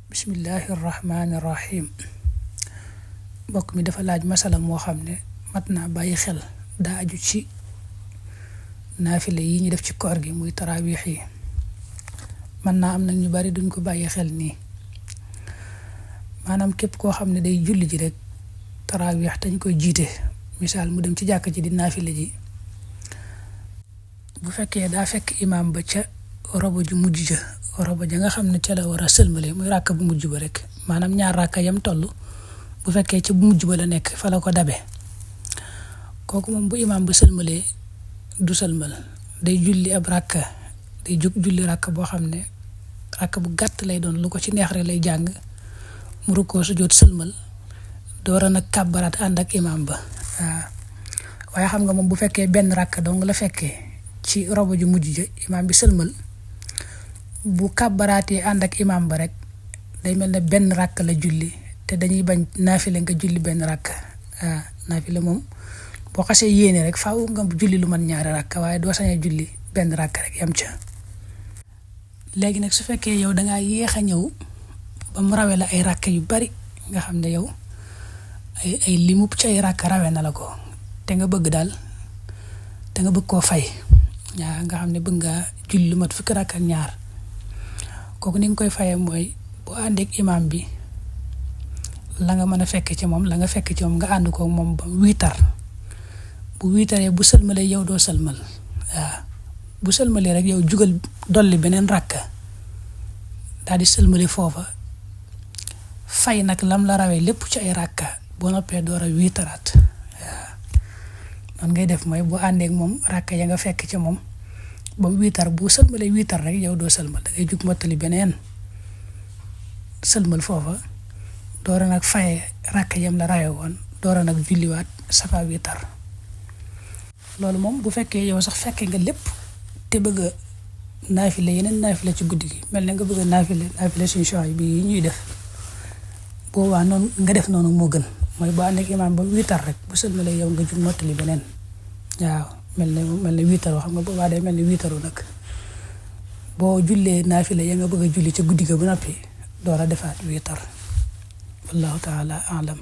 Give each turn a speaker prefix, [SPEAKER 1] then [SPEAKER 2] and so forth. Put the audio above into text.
[SPEAKER 1] bismillahi rahmaani rahim mbokk mi dafa laaj masala moo xam ne mat naa bàyyi xel daa aju ci naafile yi ñu def ci koor gi muy taraawiix yi mën naa am nag ñu bari duñ ko bàyyi xel nii maanaam képp koo xam ne day julli ji rek taraawiix dañ koy jiite misaal mu dem ci jàkk ji di naafile ji bu fekkee daa fekk imaam ba ca robo ju mujj ja robo ja nga xam ne ca la war a sëlmale muy ràkk bu mujj ba rek maanaam ñaar ràkka yam toll bu fekkee ci bu mujj ba la nekk fa la ko dabe kooku moom bu imaam ba sëlmalee du sëlmal day julli ab ràkka day jóg julli ràkk boo xam ne ràkk bu gàtt lay doon lu ko ci neex rek lay jàng mu rukkoo sujjóot sëlmal doora nag kàbbaraat ànd ak imaam ba waaye xam nga moom bu fekkee benn ràkk dong la fekkee ci robo ju mujj ja imaam bi sëlmal bu kàbbaraatee ànd ak imaam ba rek day mel ne benn ràkk la julli te dañuy bañ naafile nga julli benn ràkk naafile moom boo xasee yéene rek faaw nga julli lu man ñaari ràkk waaye doo sañee julli benn ràkk rek yam ca léegi nag su fekkee yow dangaa yéex a ñëw ba mu rawee la ay ràkk yu bari nga xam ne yow ay limub ci ay ràkk rawee na la ko te nga bëgg daal te nga bëgg koo fay nga xam ne bëgg nga julli lu mat fukki ràkk ak ñaar kooku ni nga koy fayee mooy boo àndeek imaam bi la nga mën a fekk ci moom la nga fekk ci moom nga ànd ko moom ba wiitar bu wiitaree bu sëlmalee yow doo sëlmal bu sëlmalee rek yow jugal dolli beneen ràkk daal di sëlmale foofa fay nag lam la rawee lépp ci ay ràkk boo noppee door a wiitaraat noonu ngay def mooy boo àndeek moom ràkk ya nga fekk ci moom ba mu wiitar bu sëlmalee wiitar rek yow doo sëlmal da ngay jug mottali beneen sëlmal foofa doora nag faye ràkk yam la rawe woon doora nag julliwaat safa wiitar loolu moom bu fekkee yow sax fekke nga lépp te bëgg a naafile yeneen naafile ci guddi gi mel ne nga bëgg a naafile suñu choix bi yi ñuy def boobaa noonu nga def noonu moo gën mooy boo ànd ak imaam ba wiitar rek bu sëlmalee yow nga jug mottali beneen waaw mel ne wiitaru xam nga boobaa day mel ne wiitaru nag boo jullee naafile ya nga bëgg a julli ca guddi ga ba noppi door a defaat wiitar wallahu taala alam